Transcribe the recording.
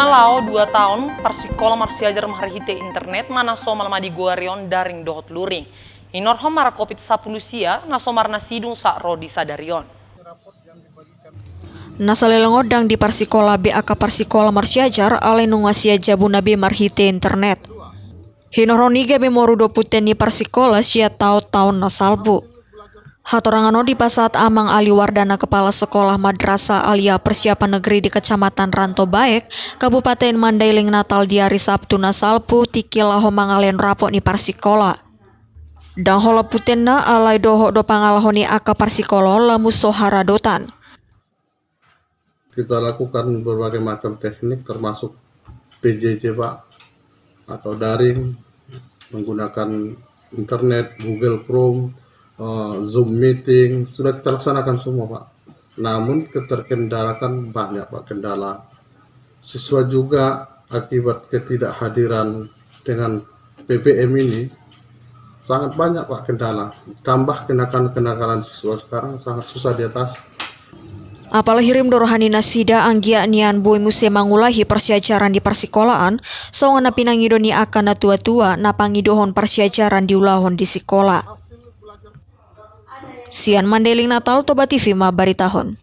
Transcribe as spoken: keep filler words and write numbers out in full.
Laho dua taon parsikola marsiajar marhite internet ma na somal ma di goari on daring dohot luring. Hinorhon ma ra covid sampulu sia na somal na sidung sahat ro di sadari on. Na saleleng on ndang diparsikola be angka parsikola marsiajar alai nunga sian jabuna be marhite internet. Hinorhon i gabe moru do punten ni parsikola sian taon-taon na salpu. Hatorangan on dipasahat Amang Ali Wardana, Kepala Sekolah Madrasah Aliyah Persiapan Negeri di Kecamatan Ranto Baek, Kabupaten Mandailing Natal di ari Sabtu na salpu tingki laho mangalehon rapot ni parsikola. Ndang holan puntenna alai dohot do pangalaho ni angka parsikola on lamu so haradotan. Kita lakukan berbagai macam teknik, termasuk P J J, Pak, atau daring, menggunakan internet, Google Chrome, eh, Zoom meeting, sudah kita laksanakan semua, Pak. Namun, terkendalakan banyak, Pak, kendala. Siswa juga akibat ketidakhadiran dengan P P M ini, sangat banyak, Pak, kendala. Tambah kenakalan-kenakalan siswa sekarang sangat susah diatasi. Apala hirim do roha ni nasida anggiat nian boi muse mangulahi parsiajaran di parsikolaan, songon na pinangido ni angka na tua-tua na pangidohon parsiajaran diulahon di sikola. Sian Mandailing Natal, Toba T V mambaritahon.